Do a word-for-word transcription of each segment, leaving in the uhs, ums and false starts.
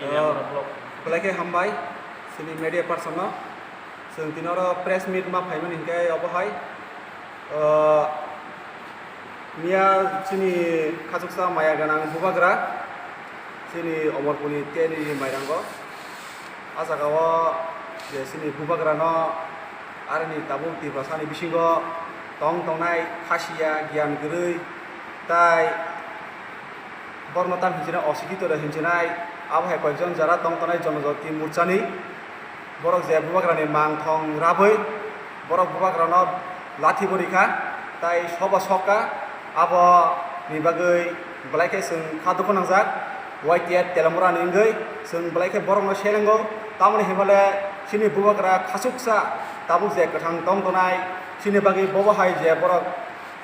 Belai khe hambai chini media person no. Chwng tini oro press meet ma phaimani hinkhe obo hai, ah, miya chini khachuksa maya gwnang bubagra chini Omorpurni teni mairango. A jagao je chini bubagrano arini tabuk Tiprasani bisingo tong tongnai khasiya giyan kwrwi tai borokno tam hinjinai osikito hinjinai, abo hai koyekjon jara tong tongnai Jonojati Morchani borok je bubagrani mangthong rabwi borok bubagrano lathi bo rikha, tai soba sokha, aboni bagwi belai khe chwng kha dukhu nangjak, Y T F Telamurani wngwi chwng belai khe borokno selengo, tamoni hinmale chini bubagra khachuksa tabuk je kwthang tong tonai, chini bagwi bobo hai je borok,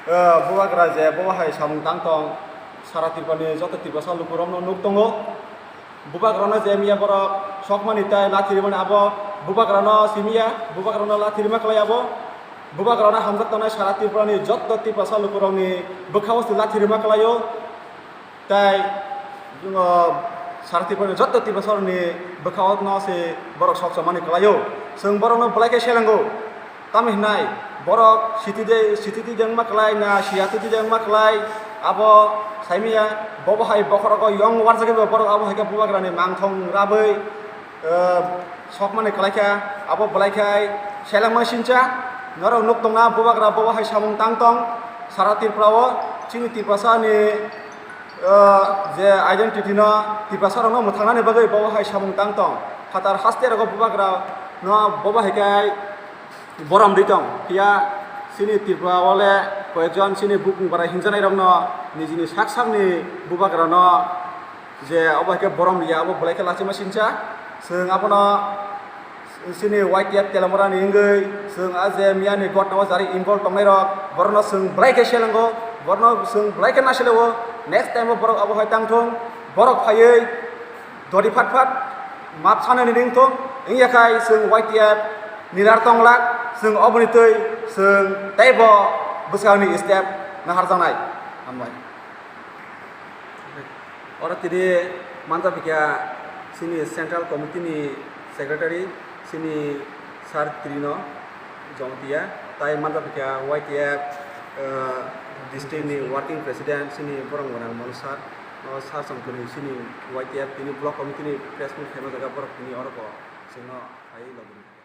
eh, bubagra je bobo hai samung tang tong, sara Tripurani joto Tiprasa lukurokno nuk tongo. Bubagrano je miya borok sokmani tai lathi rimani abo bubagrano simiya, bubagrano lathi rima klai abo. Bubagrano hamjak tongnai sara Tripurani jotto Tiprasa lukurokni bwkhao se lathi rima klaio. Tai, uh, sara Tripurani jotto Tiprasarokni bwkhao no se borok sok chomani klaio. Chwng borokno belai khe selengo. Tamo hinai borok sitide, sitide wngma klai na, siyatide wngma klai, abo saimaya, bobo hai bokhorogo yong warjagwi bo borok abo hai khe bubagrani mangthong rabwi, eh, sokmani klai kha, abo belai khai selengma sincha, norok nuk tongna bubagra bobo hai samung tang tong, sara Tripura o chini Tiprasani, eh, je identity no Tiprasarokno mwthangnani bagwi bobo hai samung tang tong, phatar haste rogo bubagra no bobo hai khai borom ri tong. Phiya chini Tripura o le koyekjon chini bukung bara hinjanai rokno nijini sak sakni bubagrano je obo hai khe borom riya, abo belai khe lachima sincha. Chwng abono chini Y T F Telamurani wngwi chwng a je miyani gotna o jari involve tongnai rok, borokno chwng belai khe selengo, borokno chwng belai khe nasileo. Next time o borok abo hai tang thung, borok phaiwi dori phat phat map sanani ring thung, wngya khai chwng Y T F nilar tonglak, chwng oboni twi chwng teibo bwskangni step naharjaknai. Hambai. Oro tini manjak phaikha chini Central Committee ni Secretary chini Sir Trino Jamatia, tai manjak phaikha Y T F, eh, district ni Working President chini borok gwnang Manu Sir, o Sir Chongkuni chini Y T F tini Block Committee ni press meet khaima jaga borok tini oro bo chwngno phaiwi logi.